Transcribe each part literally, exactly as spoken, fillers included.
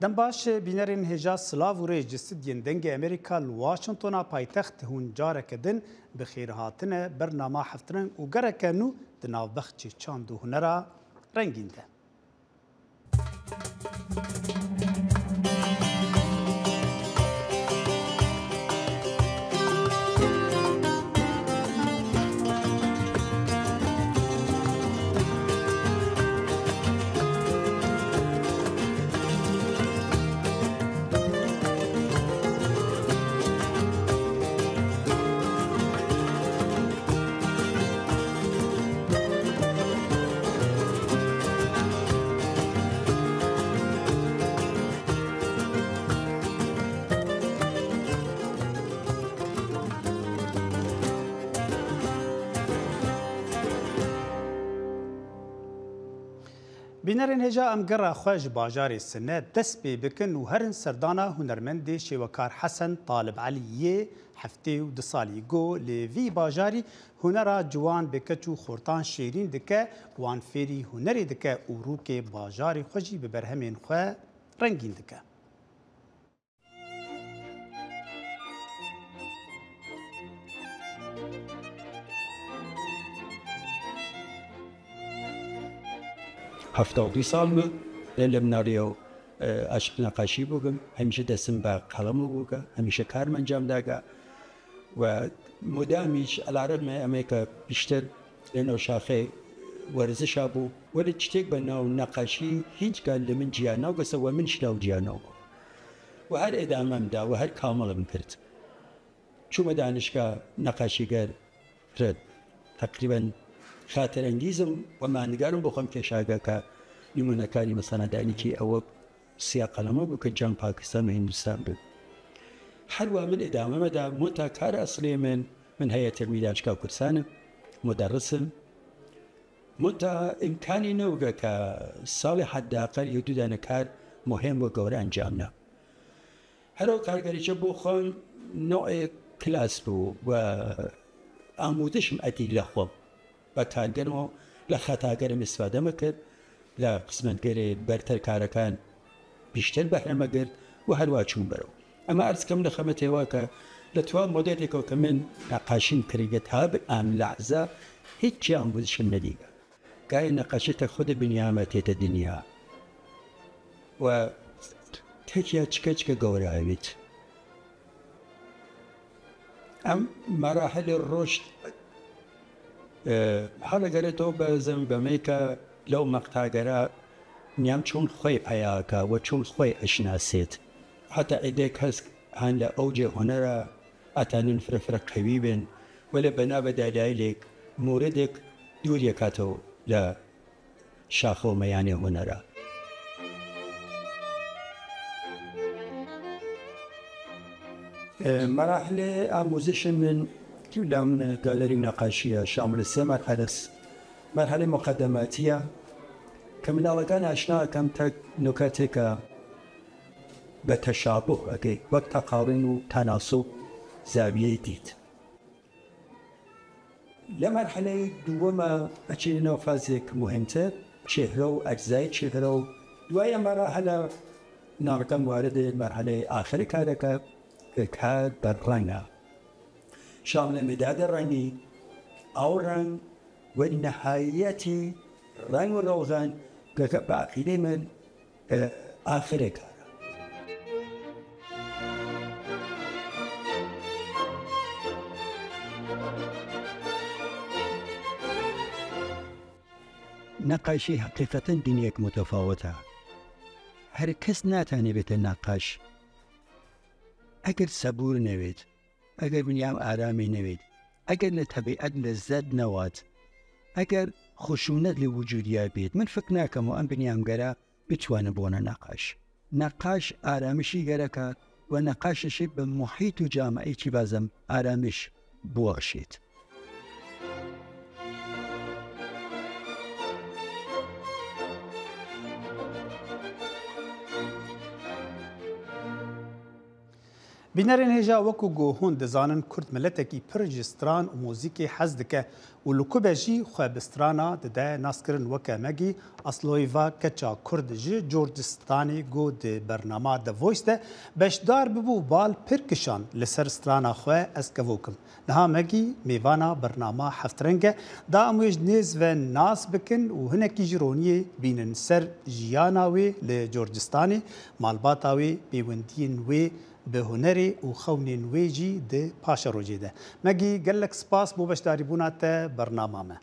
Dem baş, bînerên hêja, silav û rêz ji stûdyên Dengê Amerîka li Washingtona paytext. Hûn careke din bi xêr hatine bernama Heftreng û gereke nû di navbexçê çand û hunera rengîn de. Bînerên hêja, em gera xwe ji bajarê Sine dest pê bikin û herin serdana hunermendê şêwekar Hesen Talib Elî yê heftê û du salî. Got, li vî bajarî hunera ciwan bi keç û xortan şêrîn dike, wan fêrî hunerê dike û rûkê bajarê xwe jî bi berhemên xwe rengîn dike. Hefta û du sal min lê li min nariyo, e, aşiq neqaşî bûbim. Hemîşe destim be qelemû bûke, hemîşe kar min encam dake. We mudamî ji elarê me em ê ke piştir lê no şaxê werzişa bû. Welê tiştêk be nav neqaşî hîç ka li min ciya nagose we min ji nav ciya nabû. We her êdamem da, we her kamelim kirt. Çûme danişga neqaşîger re teqrîben xatirengîz im we me nikarim bo xwe kêşage ke nimûnekarî mesela danîkî ew siya qelema bû ke cem Pakistan û Hindistan bû. Her wa min îdame me da, mûta kar eslê min, min heye tilmîd danişga Kurdistan im, muderris im. Mûta îmkanî newge ke salê hedaqel yê du dane kar muhîm û gewre encam ne. Her o kargerî çi bû xwe noê klas bû we amûdiş etî li xwe. Be karger û li xetager îstîfade me kir, li qismetgerê bertir karekan piştir behre me girt û her wa çûn bero. Ema erz kim li xemetê we ke li tuwa modelê ku ke min neqaşîn kirî ta bi em lehza hîç çi amûdiş min nedîbe. Gayê neqaşî te xwe de binyame tête dinya. We tekiya çike çike gewre hebît. Em merahilê roşt, e, hala gere to be zem be me ke lew meqta gere niyam çûn xwey peyaka we çûn xwey eşnasêt. Heta êdek hesk han le ewcê hunera etanin fire fire qewî bin, welê bena be delayilêk, mûridêk dûr yekato le şaxo meyanê hunera. E, merahilê amûzişê min, lam galerî neqaşî ye, şamil sê merhale s-, merhale muqedematiye, ke min alekan aşna kem tek nukatêka be teşabuh, eke wek teqarîn û tenasub zaviyeyê dît. Li merheleyê dûwime eçî nav fazek muhîmtir, çehre û eczayê çehre û duwaye merahele narkem waridê merheleyê axirê kareke ke kar bi reng e. Şamle medade rengî, ew reng we nihayetî reng û roxan ke, ke bi eqîdê min e, axirê kar e. Neqaşî heqîqeten dinyek mutefawit e. Her kes natanê bête neqaş. Eger sebûr newêt, eger binyam aramî newêt, eger li tebîet lezzet newat, eger xuşûnet li wicûdiya bêt, min fik nakim û em binyamgera bitwanin bone neqaş. Neqaş aramişî gereka we neqaşê şî bi muhît û cameî çî bazem aramiş biwaşêt. Bînerên hêja, wekû ku hûn dizanin, Kurd miletekî pir ji stran û muzîkê hez dike û li ku be jî xwe bi strana dide naskirin. Weke Megî Asloyeva, keça Kurd ji Corcistanê, ku di bernama The Voice de beşdar bibû, bal pir kişand li ser strana xwe Ez Kevokim. Niha Megî mêvana bernama Heftreng e. Da em wê ji nêz ve nas bikin û hinekî ji roniyê bînin ser jiyana wê li Corcistanê, malbata wê, pêwendiyên wê bi hunerê û xewnên wê jî di paşerojê de. Megî, gelek spas bo beşdarîbûna te bernama me.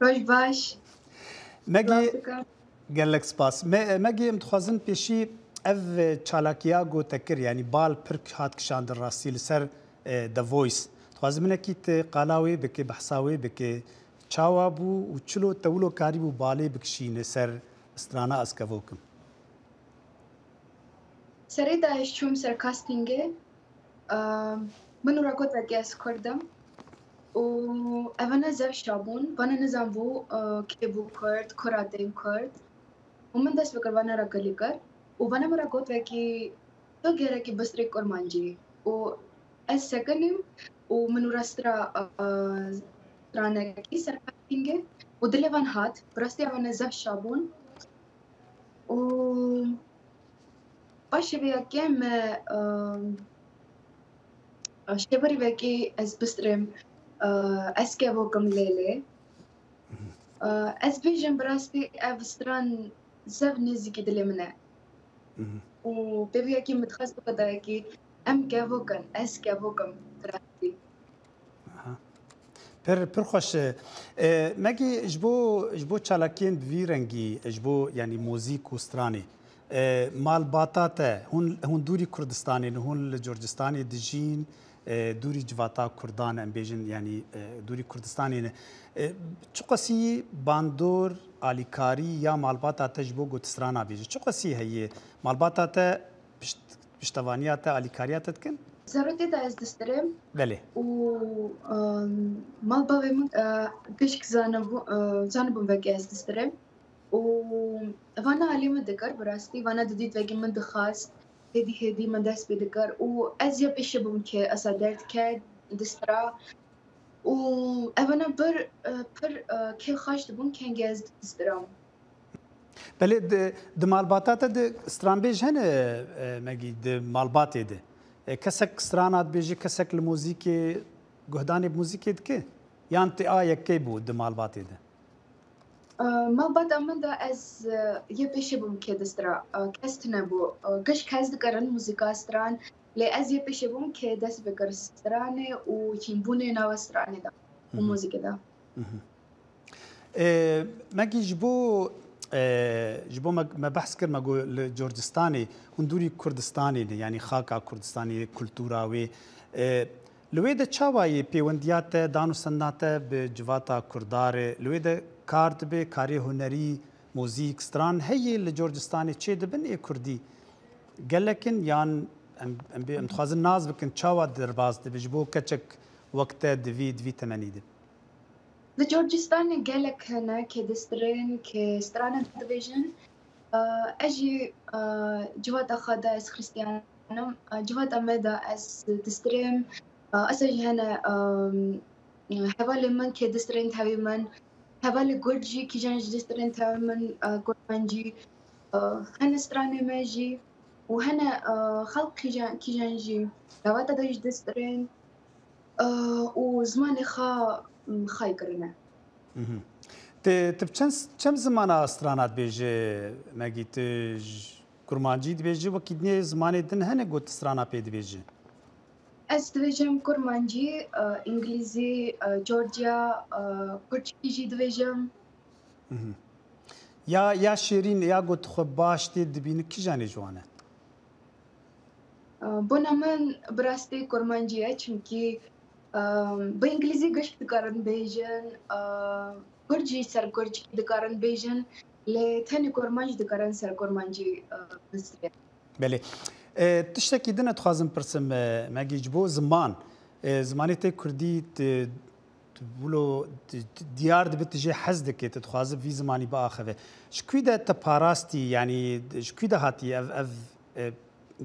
Roj baş. Megî, Spas dikim. Gelek spas. Me, Megî, em dixwazin pêşî ev çalakiya ku te kir, yanî bal pir hat kişandin rastî li ser, e, The Voice. Dixwazim hinekî tu qala wê bike, behsa wê bike. Çawa bû û çilo te wilo karîbû balê bikişîne ser strana Ez Kevokim? Serê de ez çûm ser castingê. Ehm, min û re got vekî ez Kurd im. Û evane zevşa bûn. Vane nizanbû, eh, kê bû Kurd, kura tên Kurd. Û min dest bi kirvana re kilî kir. Û vane min re got vekî tu gerekî bistrê kurmancî. Û ez sekinîm û min û re stra, eh, stranekî ser castingê. Û dilê van hat. Bi rastî evane zevşa bûn. Û paşê vê yekê me, eh, şêwerî vekê ez bistrêm, eh, Ez Kevokim lê lê. Eh, ez bêjim bi rastî ev stran zev nêzîkî dilê min e. Û pê vê yekê min dixwest bixwe dayekî em kevok in, ez kevok im bi rastî. Aha. Pir, pir xweş e. E, Megî, ji bo, ji bo çalakiyên bi vî rengî, ji bo, yanî, muzîk û stranê, e, malbata te, hûn, hûn dûrî Kurdistanê ne, hûn li Curcistanê dijîn, e, dûrî civata Kurdan, em bêjin, yanî, e, dûrî Kurdistanê ne. E, çiqasî bandor, alîkarî ya malbata te ji bo ku tu strana bêjî? Çiqasî heye? Malbata te pişt-, piştevaniya te, alîkariya te dikin? Zarokê de ez distirim. Belê. Û, em, mal bavê min, e, gişk zanibû-, e, zanibûn vekî ez distirim. Û vana alî min dikir, bi rastî, vana didît vekî min dixwast, hêdî hêdî min dest pê dikir. Û ez yê pêşî bûm kê esa derd ket, distira. Û evana pir, e, pir, e, kêfxweş dibûn kengê ez distiram. Belê di, di malbata te de stranbêj hene, e, Megî, di malbatê de? E, kesek strana dibêje, kesek li muzîkê, guhdanê bi muzîkê dike? Yan te a yekê bû di malbatê de? E, malbata min de ez, e, yê pêşî bûm kê distira. E, kes tune bû. E, giş kes dikarin muzîka stran, lê ez yê pêşî bûm kê dest pê kir stranê û hînbûnê nava stranê de û Hı hı. muzîkê de. Hı hı. E, Megî, ji bo, e, ji bo me, me behs kir, me got li Curcistanê, hûn dûrî Kurdistanê ne, yanî xaka Kurdistanê, kultura wê. E, li wê de çawa ye pêwendiya te, dan û senda te bi civata Kurda re? Li wê de kar dibe, karê hunerî, muzîk, stran heye li Curcistanê çêdibin ê Kurdî? Gelek in yan em, em, bê, em dixwazin nas bikin, çawa derbas dibe ji bo keçek wek te di vî, di vî temenî de? Li Curcistanê gelek hene kê distirên, kê stranan dibêjin. Eee, ez jî, eee, civata xwe de ez Xristiyan im. Eee, civata me de ez distirêm. Eee, esa jî hene, eee, hevalê min kê distirên tevî min. Hevalê Kurd jî kîjan jî distirên tevî min, eee, Kurmancî. Eee, hene stranê me jî û hene, eee, xelk kîjan, kîjan jî civata de jî distirên. Eee, û zimanê xwe, m, xwey kirine. Mhm. Te, te bi çend, çend zimana strana dibêje, Megî? Tu ji kurmancî dibêjî, wekî dinê zimanê din hene ku tu strana pê dibêjî? Ez dibêjim kurmancî, eee, îngilîzî, eee, corciya, eee, kurdçî jî dibêjim. Mhm. Ya, ya şêrîn, ya ku tu xwe baş tê dibînî, kîjanê ji wan e? Bona min bi rastî kurmancî ye, çimkî, em, bi îngilîzî gişk dikarin bêjin, em, kurd jî ser kurd dikarin bêjin, lê tenê kurmanc dikarin ser kurmancî, em, bistrê. Belê. E, tiştekî din dixwazim pirsim, e, Megî, ji bo ziman. E, zimanê te kurdî, tu, tu wilo, tu, tu diyar dibe tu jê hez dike, tu dixwaze vî zimanî biaxive. Ji kû de te parastî, yanî ji kû de hatî ev, ev, e,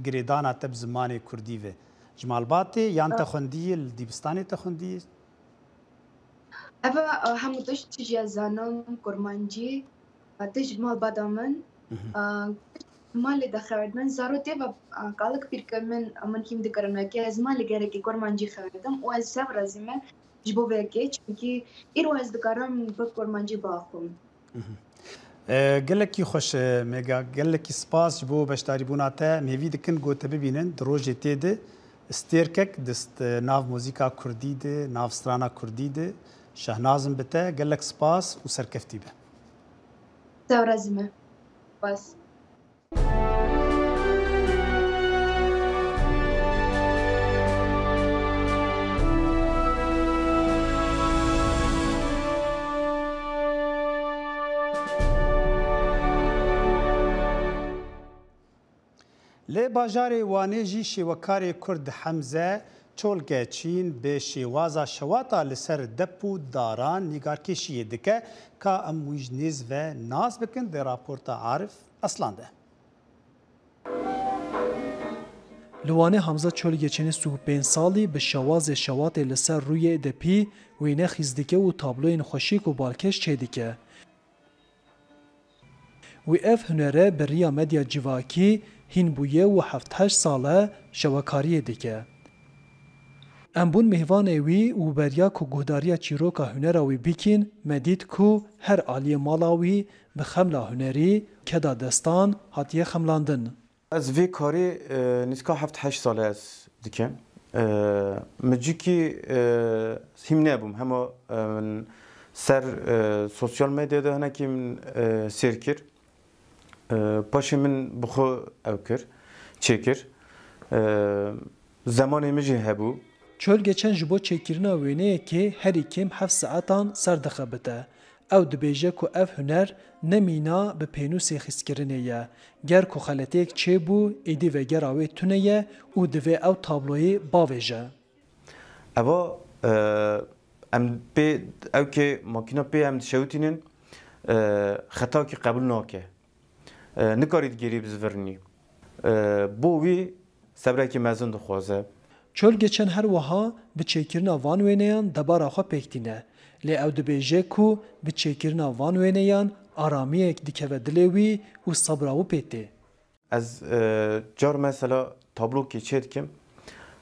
girêdana te bi zimanê kurdî ve? Ji malbatê yan te xwendiyê, li dîbistanê te xwendiyê? Eve, e, hemû tişt ji ez zanim kurmancî, e, tişt ji malbata min, Mhm. e, malê de xebirdin. Zarokê ve, e, kalik pîrke min, e, min hîm dikirin wekî ez malê gerekî kurmancî xebirdim û ez sev razî me ji bo vê yekê, çimkî îro ez dikarim bi kurmancî biaxivim. Mhm. E, gelekî xweş, e, Mega, gelekî spas ji bo beşdarîbûna te. Em hêvî dikin ku te bibînin di rojê tê de stêrkek di st-, nav muzîka kurdî de, nav strana kurdî de şehnaz in bi te. Gelek spas û serkeftî be. Te razî me. Spas. Li bajarê Wanê jî şêwekarê Kurd Hemze Çolgeçîn bi şêwaza şewata li ser dep û daran nîgarkêşiyê dike. Ka em wî ji nêz ve nas bikin, di raporta Arif Aslan de. Li Wanê Hamza Çolgeçenî sî û pênc salî bi şewazê şewatê li ser rûyê depî wêne xîz dike û tabloyên xweşik û balkêş çêdike. Wî ev hunere bi riya medya civakî hîn bûye û heft heşt sal e şewekariyê dike. Em bûn mêvanê wî û beriya ku guhdariya çîroka hunera wî bikîn, me dît ku her aliyê mala wî bi xemla hunerî, keda destan hatiye xemlandin. Ez vê karê, e, nîska heft heşt sal e ez dikim. E, min cîkî, e, hîm nebûm. Hema, e, min ser, e, sosyal medyada hinekî min, e, sêr kir. E, paşê min bi xwe ew kir, çêkir. E, zemanê min jî hebû. Çolgeçen ji bo çêkirina wêneyekê herî kêm heft saetan ser dixebite. Ew dibêje ku ev huner ne mîna bi pênûsê xîzkirinê ye. Ger ku xeletiyek çêbû, êdî vegera wê tune ye û divê ew tabloyê bavêje. Eva, e, em pê, ew kê makîna pê em dişewitînin, e, xetakî qebûl nake. E, nikarî digêrî bizivirnî. E, bo wî sebrekî mezin dixwaze. Çolgeçen her wiha bi çêkirina van wêneyan debara xwe pêk tîne. Lê ew dibêje ku bi çêkirina van wêneyan aramiyek dikeve dilê wî û sebra wî pê tê. Ez, e, car mesela tablokê çê dikim,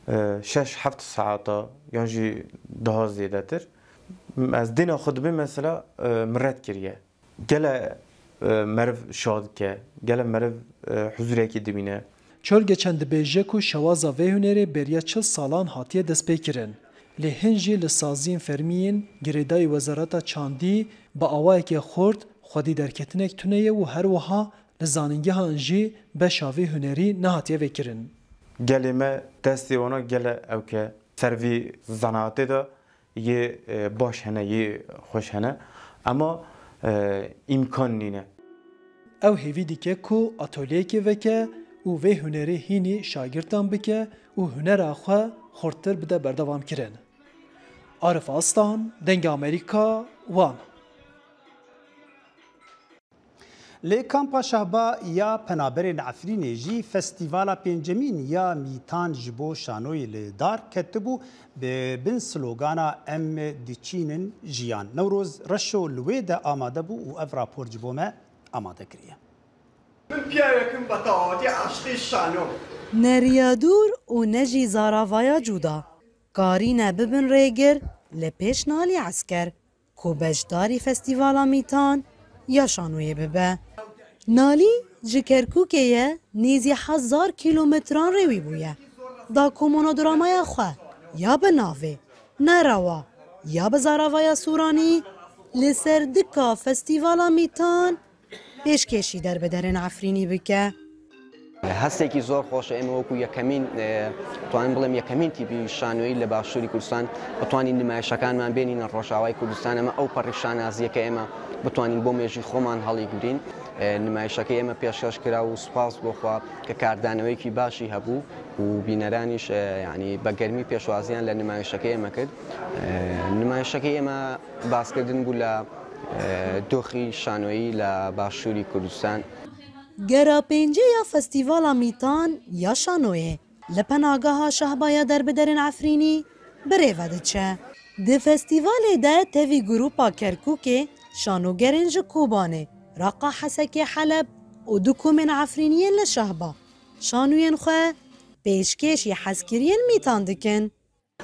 e, şeş heft saeta yan jî daha zêdetir. Ez dêna xwe dibêm mesela, e, min red kiriye. Gele, e, meriv şa dike, gele meriv, e, huzûrekî dibîne. Çolgeçen dibêje ku şewaza vê hunerê beriya çil salan hatiye destpêkirin. Lê hin jî li saziyên fermî yên girêdayî Wezareta Çandî bi awayekî xurt xwedî derketinek tune ye û her wiha li zanîngehan jî beşa vê hunerî nehatiye vekirin. Gelê me destê wana gele ewke ser vî zenaatê de yê, e, baş hene, yê xweş hene. Ema, e, îmkan nîne. Ew hêvî dike ku atolyeyekê veke û vê hunerê hînî şagirtan bike û hunera xwe xurttir bide berdewamkirin. Arif Aslan, Dengê Amerîka, Wan. Li Kampa Şehba ya Penaberên Efrînê jî festîvala pêncemîn ya Mîtan ji bo şanoyê li dar ketibû, bi bin slogana Em diçînin jiyan. Newroz Reşo li wê de amade bû û ev rapor ji bo me amade kiriye. Min piya yekim bi tawatî eşqî şano. Ne riya dûr û ne jî zaravaya cuda. Karîne bibin rêgir li pêş Nalî Esker, ku beşdarî Festîvala Mîtan ya şanoyê bibe. Nalî ji Kerkûkê ye, nêzî hezar kîlometran rê wî bûye. Da ku monodramaya xwe ya bi navê Nerewa ya bi zaravaya Sûranî li ser dika Festîvala Mîtan pêşkêşî derbiderên Efrînî bike. Hestekî zor xweş e. ئێمە وەکو یەکەمین، ئێ، توانین بڵێم یەکەمین تیپی شانۆیی لە باشووری کوردستان بتوانین نمایشەکانمان بێنینە ڕۆژاوای کوردستان. ئەمە ئەو پەڕی شانازیە کە ئێمە بتوانین بۆ مێژووی خۆمان هەڵیگرین. ئێ، نمایشەکەی ئێمە پێشکەش کرا و سوپاس بۆ خوا کە کاردانەوەیەکی باشی هەبوو و بینەرانیش، ئێ، یعنی بە گەرمی پێشوازیان لە نمایشەکەی ئێمە کرد. ئێ، نمایشەکەی ئێمە باسکردن بوو لە، ئێ، دۆخی شانۆیی لە باشووری کوردستان. Gera pêncê ya Festîvala Mîtan ya Şanoyê li Penageha Şehba ya Derbiderên Efrînî bi rê ve diçe. Di festîvalê de tevî grûpa Kerkûkê şanogerên ji Kobanê, Reqa, Hesekê, Heleb û du komên Efrîniyên li Şehba şanûyên xwe pêşkêşî hezkiriyên Mîtan dikin.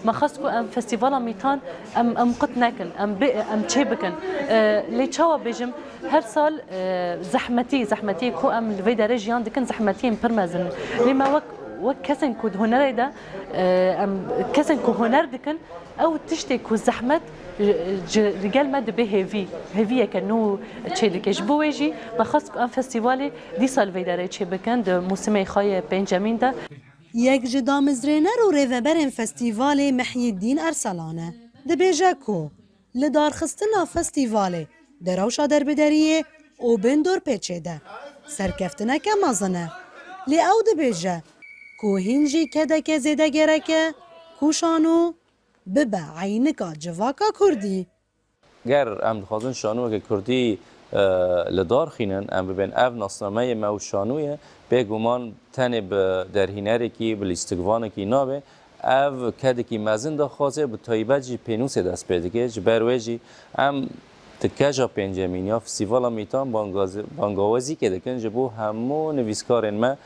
Me xwest ku em festîvala Mîtan em, em qut nekin, em bi, em çê bikin. E, lê çawa bêjim, her sal, e, zehmetî, zehmetiyê ku em li vê derê jiyan dikin, zehmetiyên pir mezin in. Lê me wek, wek kesên ku di hunerê de, e, em kesên ku huner dikin, ew tiştê ku zehmet, e, ji, li gel me dibe hêvî, hêviyeke nû çê dike. Ji bo wê jî me xwest ku em festîvalê dîsa li vê derê çê bikin, di mûsimê xwe yê pêncemîn de. Yek ji damezrêner û rêveberên festîvalê Mihyîddîn Erselan e. Dibêje ku li darxistina festîvalê di rewşa derbideriyê û bin dorpêçê de serkeftineke mezin e. Lê ew dibêje ku hîn jî kedeke zêde gerek e ku şano bibe eynika civaka kurdî. Ger em dixwazin şanûyeke kurdî, e, li dar xînin, em bibên ev nasnameyê me û şanû ye, bêguman tenê bi derhînerekî, bi lîstikvanekî nabe. Ev kedekî mezin daxwaze, bi taybet jî pênûsê dest pê dike. Ji ber wê jî em di keja pêncemîn ya Festîvala Mîtan bangaz-, bangawezîkê dikin ji bo hemû nivîskarên me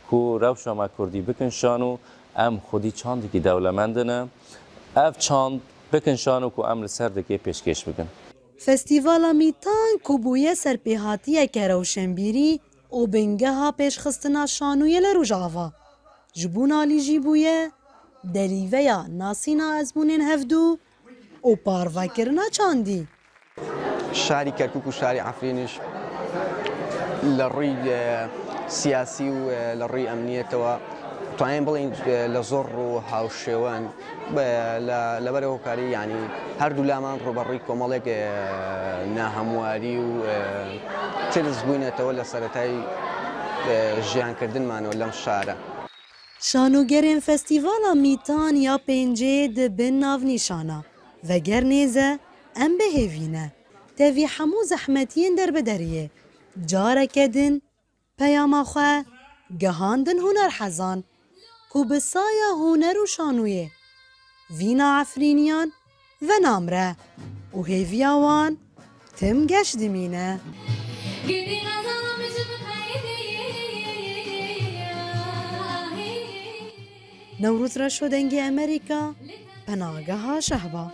ku rewşa me kurdî bikin şano, em xwedî çandekî dewlemend in. Ev çand bikin şano ku em li ser dikê pêşkêş bikin. Festîvala Mîtan ku bûye serpêhatiyeke rewşenbîrî û bingeha pêşxistina şanoyê li Rojava, ji bo alî jî bûye derîveya nasîna ezmûnên hevdû û parvekirina çandî. شاری کەرکووک و شاری عەفرینیش لە ڕووی، ئێ، سیاسی و، ئێ، لە ڕووی ئەمنیەتەوە توانین بڵین، ئێ، لە زۆر ڕوو هاوشێوەن، ئێ، لە، لەبەر هۆکاری، یعنی، هەردوو لامان ڕوبەڕووی کۆمەڵێک، ئێ، ناهەمواری و، ئێ، ترس بووینەتەوە لە سەرەتای، ئێ، ژیانکردنمانەوە لەم شارە. Şanogerên Festîvala Mîtan ya pêncê di bin navnîşana Veger nêz e, em bi hêvî ne. Tevî hemû zehmetiyên derbideriyê, careke din peyama xwe gihandin hunerhezan ku bi saya huner û şanûyê vîna Efrîniyan venamre û hêviya wan tim geş dimîne. Newroz Reşo, Dengê Amerîka, Penageha Şehba.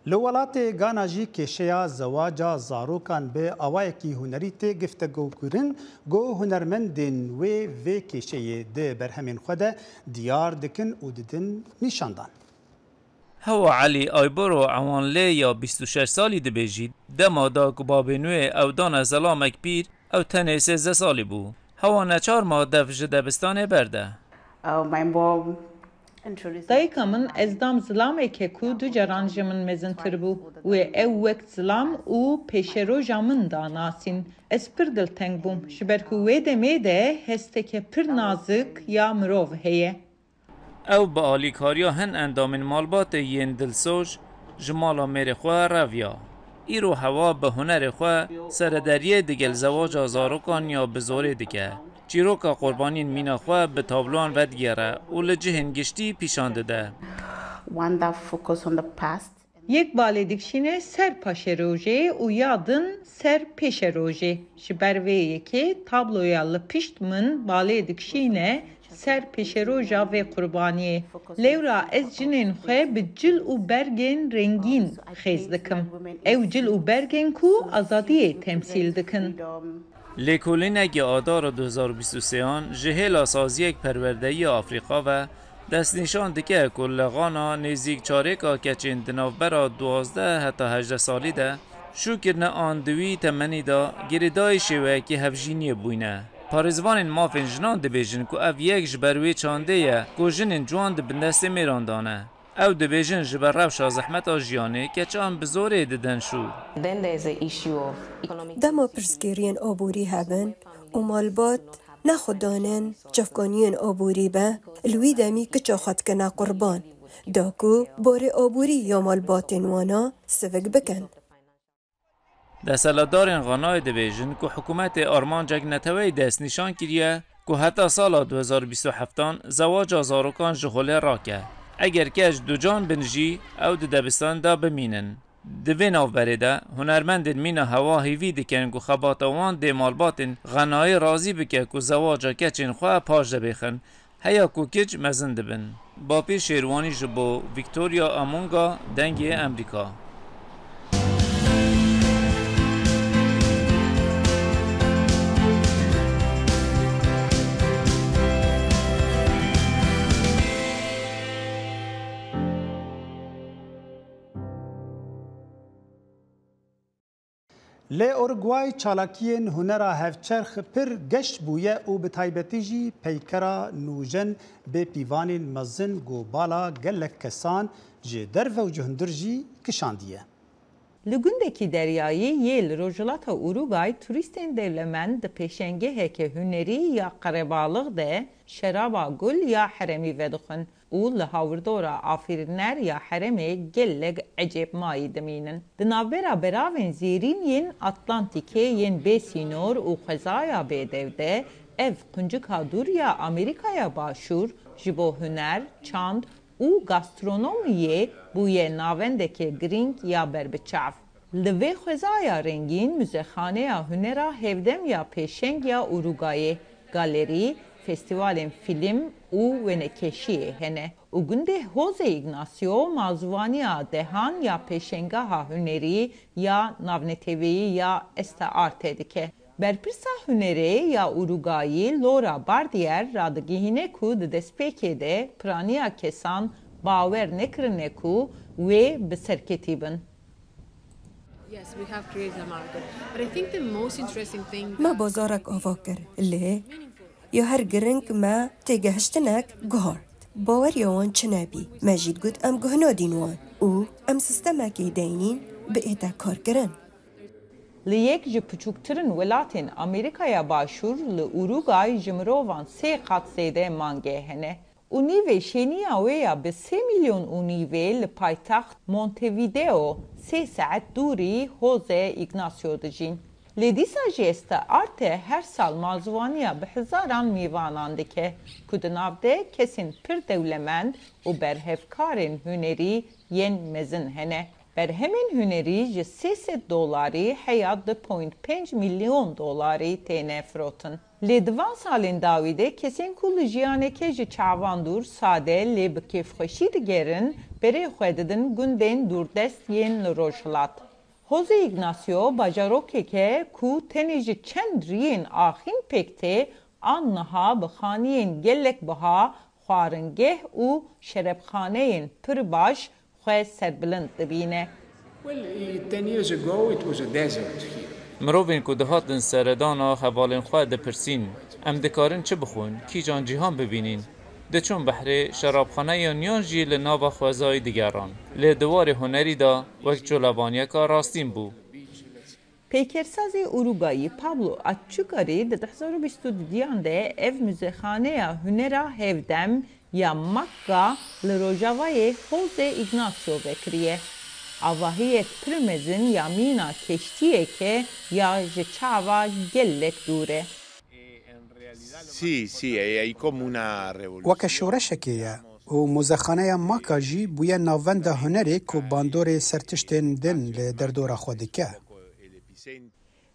Li welatê Gana jî kêşeya zewaca zarokan bi awayekî hunerî tê giftegokirin, ku hunermendên wê vê kêşeyê di berhemên xwe de diyar dikin û didin nîşandan. Hewa Elî Ayboro Ewanlê ya bîst û şeş salî dibêjî, dema da ku babên wê ew dane zelamek pîr, ew tenê sêzdeh salî bû. Hewa neçar ma dev ji debistanê berde. Oh, mein Bob introduced me. Dayika min ez dam zilameke ku du caran ji min mezintir bû. Wê ew wek zilam û pêşeroja min da nasîn. Ez pir dilteng bûm, ji ber ku wê demê de hesteke pir nazik ya mirov heye. Ew bi alîkariya hin endamên malbatê yên dilsoz ji mala mêrê xwe reviya. Îro Hewa bi hunerê xwe serederiyê digel zewaca zarokan ya bi zorê dike. Çîroka qurbaniyên mîna xwe bi tabloyan vedigere û li cihên giştî pîşan dide. One that focus on the past. Yek balê dikişîne ser paşerojê û ya din ser pêşerojê. Ji ber vê yekê tabloya li pişt min balê dikişîne ser pêşeroja vê qurbaniyê. Lewra ez cinên xwe bi cil û bergên rengîn xêz dikim. Ew cil û bergên ku azadiyê temsîl dikin. Lêkolînekî Adara du hezar û bîst û sêyan ji hêla saziyek perwerdeyî ya Afrîka ve destnîşan dike ku li Ghana nêzîk çarêka keçên di navbera duwazdeh heta hejdeh salî de şû kirine an di wî temenî de girêdayî şêweyekî hevjîniyê bûyne. Parêzvanên mafên jinan dibêjin ku ev yek ji ber wê çandê ye ku jinên ciwan di bindestê mêran de ne. Ew dibêjin ji ber rewşa zehmeta jiyanê keçan bi zorê didin şû. Then there is the issue of economic Dema pirsgiriyên aborî hebin û malbat nexwedanin çavkaniyên aborî be, li wî demî kiça xwe dikine qurban, da ku barê aborî ya malbatên wana sivik bikin. Desthilatdarên Xanayê dibêjin ku hikûmetê armancek neteweyî destnîşan kiriye ku heta sala du hezar bîst û heftan zewaca zarokan ji holê rake. Eger keç ducan bin jî, ew di debistan de bimînin. Di vê navberê de hunermendên mîna hewa hêvî dikin ku xebata wan dê malbatên Xenayê razî bike ku zewaca keçên xwe paş de bêxin, heya ku kic mezin dibin. Bapîr Şêrwanî ji bo Victoria Amonga, Dengê Emrîka. Li Uruguay çalakiyên hunera hevçerx pir geş bûye û bi taybetî jî peykera nûjen bê pîvanên mezin ku bala gelek kesan ji derve û ji hundir jî kişandiye. Li gundekî deryayî yê li rojhilata Uruguay turîstên dewlemend di pêşengeheke hunerî ya qerebalix de şeraba gul ya herêmî vedixwin û li hawirdora afirîner ya herêmê gelek ecêbmayî dimînin. Di navbera beravên zêrîn yên Atlantîkê yên bê sînor û xwezaya bêdew de ev quncika dûr ya Amerîkaya Başûr ji bo huner, çand û gastronomiyê bûye navendeke girîng ya berbiçav. Li vê xwezaya rengîn Muzexaneya Hunera Hevdem ya Pêşeng ya Urugayê, galerî, festîvalên fîlm û wenekeşiyê hene û gundê Jose Ignacio mazûvaniya dehan ya pêşengeha hunerî ya navneteweyî ya Esta Arte dike. Berpirsa hunerê ya Urugayî Laura Bardier radigihîne ku di destpêkê de piraniya kesan bawer nekirine ku wê bi serketî bin. Yes, we have created a market. But I think the most interesting thing Me bazarek ava kir, lê ya her giring me têgehiştinek guhart. Baweriya wan çi nebî. Me jî digot em guh nadîn wan û em sîstemekê deynîn biête karkirin. Li yek ji piçûktirin welatên Amerîkaya Başûr li Urugay ji mirovan sê qat zêde mange hene û nîvê şêniya wê ya bi sê milyon û nîvê li paytext Montevideo sê saet dûrî Jose Ignacio dijîn. Lê dîsa jî Esta Arte her sal mazûvaniya bi hezaran mêvanan dike ku di nav de kesên pir dewlemend û berhevkarên hunerî yên mezin hene. Berhemên hunerî ji sê sed dolarî heya du point pênc milyon dolarî têne firotin. Lê di van salên dawî de kesên ku li jiyaneke ji çavan dûr, sade lê bi kêfxweşî digerin, berê xwe didin gundên dûrdest yên li rojhilat. Jose Ignacio bajarokek e ku tenê ji çend riyên axîn pêk tê, an niha bi xaniyên gelek biha, xwaringeh û şerepxaneyên pir baş xwe serbilind dibîne. Well, i- ten years ago it was a desert here. Mirovên ku dihatin seredana hevalên xwe dipirsîn, em dikarin çi bixwin, kîjan cîhan bibînîn? Diçûn behrê şerabxaneyên yan jî li nava xwezayî digeran. Lê di warê hunerî de wek colevaniyeka rastîn bû. Peykersazê Urugayî Pablo Açukarî di du hezar û bîst û duyan de ev muzexaneya hunera hevdem ya Makka li rojavayê Jose Ignacio vekiriye. Avahiyek pir mezin ya mîna keştiyeke ya ji çava gelek dûr e. Sì, sì, è, è come una rivoluzione. Weke şoreşekê ye û muzexaneya Makka jî bûye navenda hunerê ku bandorê ser tiştên din li derdora xwe dike.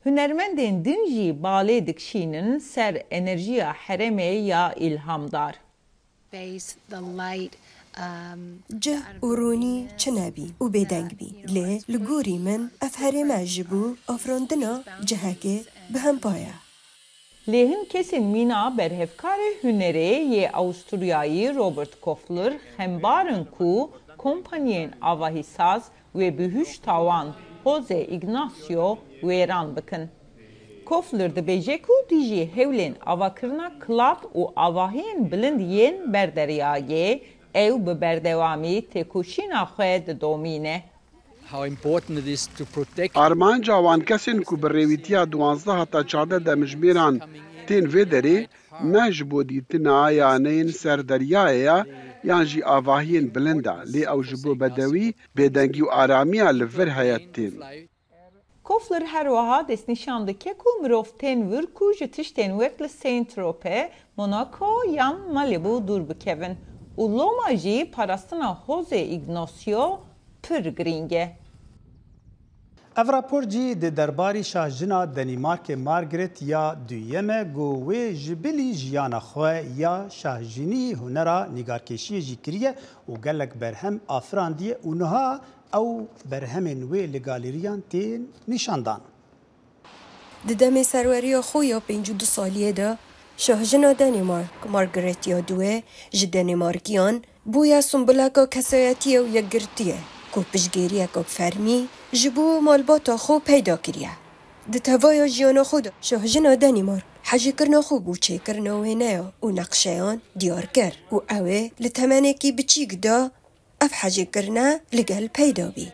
Hunermendên din jî balê dikişînin ser enerjiya herêmê ya îlhamdar. Space, the light, um, Cih û rûnî çi nebî û bêdeng bî, lê li gorî min ev herême ji bo afirandina cihekê bihempa ye. Lê hin kesên mîna berhevkarê hunerê yê Awisturyayî Robert Kofler xembar in ku kompaniyên avahîsaz wê bi hûştawan Jose Ignacio wêran bikin. Kofler dibêje ku dijî hewlên avakirina klab û avahiyên bilind yên ber deryayê, ew bi berdewamî têkoşîna xwe didomîne. How important it is to protect Armanca wan kesên ku bi rêwîtiya duwazdeh heta çardeh demjimêran tên vê derê, ne ji bo dîtina yaneyên ser deryayê ye, yan jî avahiyên bilind e, lê ew ji bo bedewî, bêdengî û aramiya li vir heye tên. Kofler her wiha destnîşan dike ku mirov tên vir ku ji tiştên wek li Saint Tropez, Monaco yan Malibu dûr bikevin û loma jî parastina Jose Ignacio pir girîng e. Ev rapor jî di derbarî şahjina Denîmarkê Margaret ya duyem e, ku wê ji bilî jiyana xwe ya şahjinî hunera nîgarkêşiyê jî kiriye û gelek berhem afirandiye û niha ew berhemên wê li galeriyan tên nîşandan. Di demê serweriya xwe ya pêncî û du saliyê de, şahjina Denîmark, Margaret ya Duyê, ji Denîmarkiyan bûye simboleka kesayetiyê û yekgirtiyê, ku piştgêriyeke fermî ji bo malbata xwe peyda kiriye. Di tevaya jiyana xwe de, şahjina Denîmark hejêkirina xwe bo çêkirina wêneya û neqşeyan diyar kir û ew ê li temenekî biçîk de ev hejêkirine li gel peyda bî.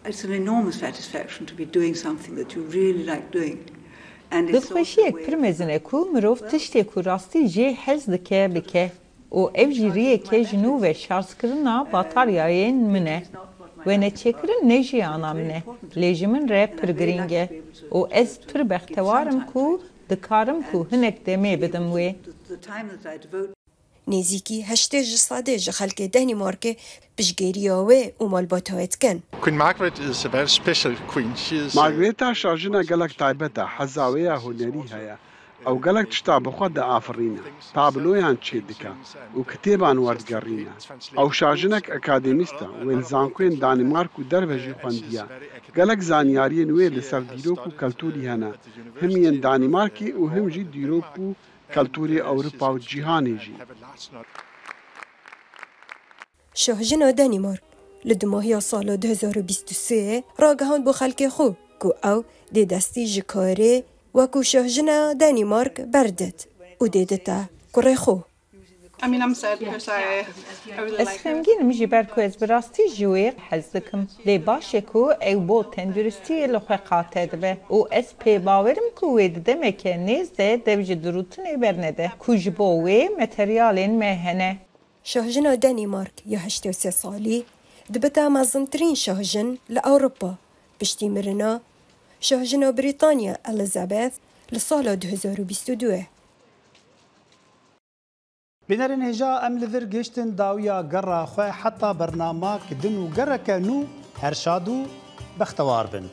It's an enormous satisfaction to be doing something that you really like doing. And it's also a Dilxweşiyek way pir mezin e ku mirov tiştê ku rastî jê hez dike bike û ev jî riyeke ji nû ve şarzkirina bataryayên min e. Wêneçêkirin ne jiyana min e, lê ji min re pir girîng e û ez pir bextewar im ku dikarim ku hinek demê bidim wê. the time that I devote Nêzîkî heştê ji sedê ji xelkê Denîmarkê piştgêriya wê û malbata wê dikin. Queen Margaret is a very special queen. She is, uh, Margareta şajina gelek taybet e, heza wê ya hunerî heye. Ew gelek tişta bi xwe diafirîne, tabloyan çêdike û kitêban werdigerîne. Ew şajinek akademîst e, wê li zankoyên Danîmark û derve jî xwendiye. Gelek zanyariyên wê li ser dîrok û keltûrî hene, him yên Danîmarkê û him jî dîrok û keltûrê Ewropa û cîhanê jî. Şahjina Denîmark li dimahiya sala du hezar û bîst û sê ragihand bo xelkê xwe ku ew dê destî ji karê wekû şahjina Denîmark berdit û dê dite kurê xwe. I mean, I'm sad because I, I really Ez like her. xemgîn im ji ber ku ez bi rastî ji wê hez dikim. Lê baş e ku ew bo tenduristiyê li xwe qate dibe û ez pê bawer im ku wê di demeke nêz de dev ji dirûtinê bernede ku ji bo wê materyalên me hene. Şahjina Denîmark ya heştê û sê salî dibite mezintirîn şahjin li Ewropa. Piştî mirina şahjina Brîtanya Elizabeth li sala du hezar û bîst û du. Bînerên hêja, em li vir gihiştin dawiya gera xwe. Heta bernamek din û gereke nû, her şad û bextewar bin.